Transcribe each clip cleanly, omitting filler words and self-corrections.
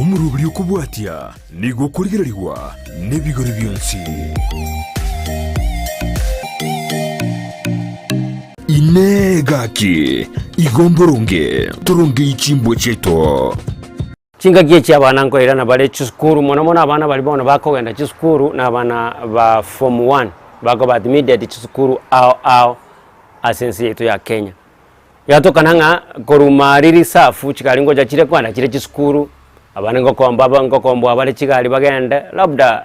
Omoroberi okobwatia nigo okorigererigwa nebigori bionsi. Inee gaki, igo mboronge torongei chimbwa chiaito? Chingaki echi abana nkoirana bare chisukuru, mono mono abana baria bono bakogenda chisukuru na abana ba form one, bakoba admitted chisukuru ao ao ase ense yaito ya Kenya. Yatokana ng'a korwa maria risafu chigari ngocha chire kwana chire chisukuru, abande ngokomba aba ngokomboa bare chigari bagende, labda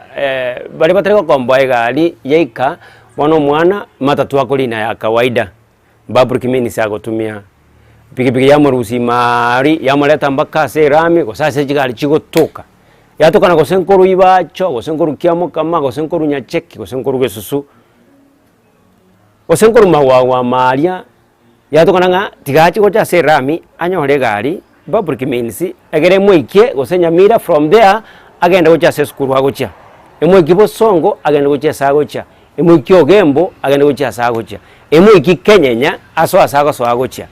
baria batari gokomboa egari yaika, bono omwana matatu akorina ya kawaida, public means agotumia, pikipiki yamorusia imaaria yamoreta mpaka ase erami gose ase chigari chigotoka, yatokana gose nkorwa ibacho, gose nkorwa kiamokama, gose nkorwa nyacheki, gose nkorwa gesusu, gose nkorwa magwagwa amaria. Yatokana ng'a tiga ache gocha ase erami anyore egari public means egere emoikie gose Nyamira from there agende gochia ase esukuru agochia. Emoikie Bosongo agende gochia ase agochia, emoikie Ogembo agende gochia ase agochia, emoikie Kenyenya asoe ase agosoa agochia.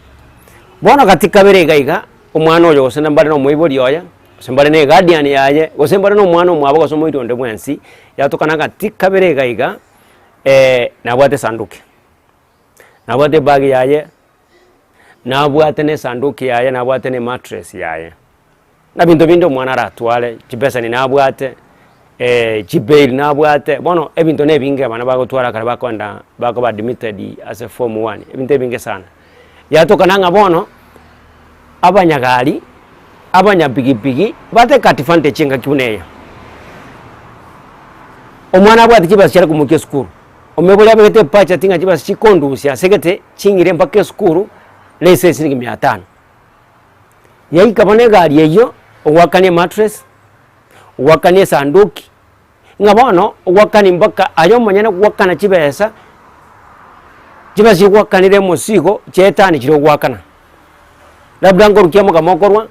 Bono gati kabere iga iga, omwana oyo gose mbare na omoibori oye, gose mbare na eguardian yaye, gose mbare na omwana omwabo gose omoiri onde bwensi, yatokana gati kabere iga iga nabwate esanduki. Nabwate ebag yaye, nabwate na esanduki yaye, nabwate na emattress yaye, na binto binde omwana aratware, chibeseni nabwate, chibail nabwate, bono ebinto na ebinge abana bagotwara ekero bakoenda bakoba admitted ase form one, ebinto ebinge sana. Yatokana ng'a bono, abanyagari, abanyapikipiki, batake advantage engaki buna eye. Omwana abwate chibesa chiare komokia esukuru. Omoibori abegete ebudget ng'a chibesa chikondusia ase gete ching'ire mpaka esukuru let's say siringi mia tano. Yaika bono egari eywo, ogwakania emattress, ogwakania esanduki, ng'a bono ogwakani mpaka aye omonyene gwakana chibesa, chibesa chigwakanire omosigo chietani chiria ogwakana. Labda nkorukia omogamo okorwa.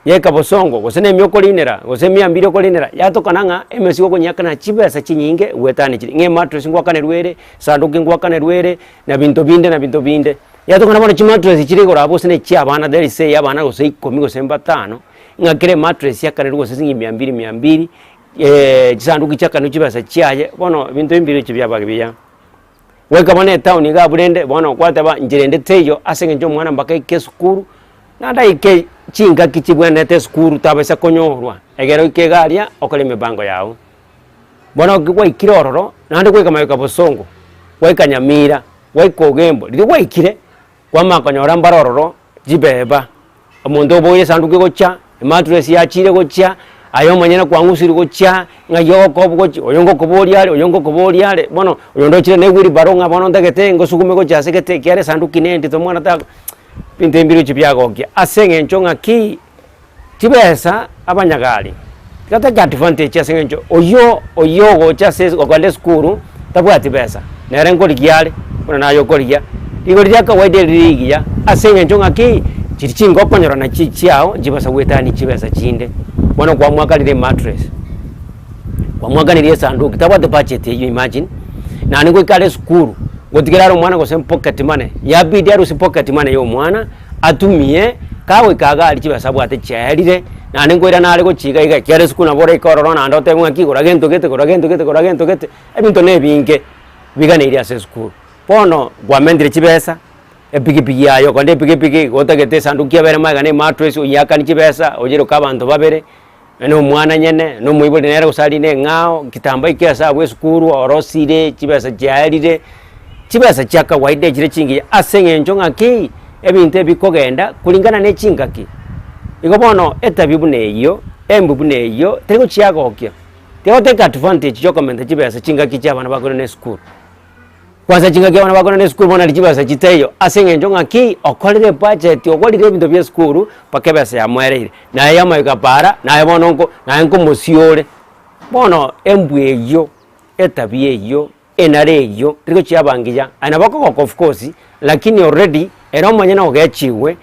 Yaika bosongo, gose nemia okorinera, gose emia mbiri okorinera, yatokana ng'a emesigo okonyeakana chibesa chinyinge goetania chiria, ng'a emattress ngoakanerwa ere, esanduki ngoakanerwa ere, na binto binde na binto binde. Yatokana bono chimattress chire igoro abwo gose na echia abana there is say abana gose ikomi gose mbatano, ng'a kera emattress yakanerwe gose siringi mia mbiri mia mbiri, chisanduki chiakanerwe chibesa chiaye, bono ebinto ebi mbiroche biaba buya. Goika bono etown iga abwo rende, bono gwateba inchera ende teiyo ase eng'encho omwana mpaka aike esukuru, naende aike chingaki chibwenerete esukuru tabaisa konyorwa, egere oike iga aria okore emipango yago. Bono ekero gwaikire ororo, naende gwaika magega bosongo, gwaika Nyamira, gwaika Ogembo, riria gwaikire, kwamanya konyora mbare ororo chibeba, omonto oboire esanduku gochia, emattress yachire gochia, aye omonyene kwang'usire gochia, ng'ai ogokobu gochia, oyo ngokoboria are, oyo ngokoboria are, bono oyonde ochire na ewheelbarrow ng'a bono ntagete ngosugume gochia ase gete ekiagera esanduki nendito omwana ta ebinto ebi mbirochio biagokia ase eng'encho ng'aki. Chibesa abanyagari, tiga take advantage ase eng'encho oyio oyio ogocha ase okogenda esukuru tabwati besa, nere nkorigia are buna naye okorigia, rigori ria kawaida erire rigiya ase eng'encho ng'aki chiria chinga okonyora nachio echiago nchibasa goetania chibesa chinde. Bono kwamwakanire emattress, kwamwakanirie esanduki tabwati budget eywo imagine, naende goika are esukuru, gotigera are omwana gose pocket money, yabidi arusie pocket money ya omwana. Atumie, kagoika iga aria chibesa abwate chiaerire, naende nkoirana are gochia iga iga, ekiagera esukuru nabo oraike ororo naende otebe ng'aki gora gento gete gora gento gete gora gento gete, ebinto na ebinge biganeiri ase esukuru. Bono kwamentire chibesa, epikipiki aye okonde epikipiki, igo otagete esanduki ebere magega na emattress oyiakanie chibesa, oyeroke abanto babere. na omwana nyene, na omoibori nere gose arinde eng'ao, kitambo eke ase abwo esukuru orosire, chibesa chiaerire, chibesa chia kawaida echire chingiya ase eng'encho ng'aki, ebinto ebi bikogenda kulingana ne chingaki. Igo bono etabia buna eyio, embwa buna eyio, teri gochiagokia, tiga gotake advantage ya okomenta chibesa chingaki chia abana bakorwa na esukuru. Kwansa chingaki abana bakore nesukuru bono aria chibesa chitaiyo ase eng'encho ng'aki okorire ebudget ogorire ebinto bia esukuru mpaka ebesa yamoereire naye yamaika para naye bono nko naye nkomosiore. Bono embwa eyio, etabia eyio, enara eyio teri gochiaba ngiya aye nabo okogoka of course lakini already ere omonyene ogechigwe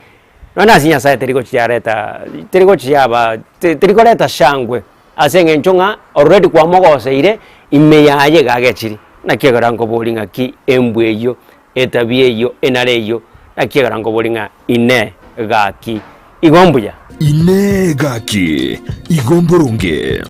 nonye ase Nyasaye teri gochiareta teri gochiaba teri koreta shangwe. Ase engencho ng'a already kwamogoseire ime yaye iga agechiri, naki ekero nkoboria ng'aki embwa eyio, etabia eyio, enara eyio, naki ekero nkoboria ng'a inee! Gaki, igo mbuya. Inee gaki, igo mboronge.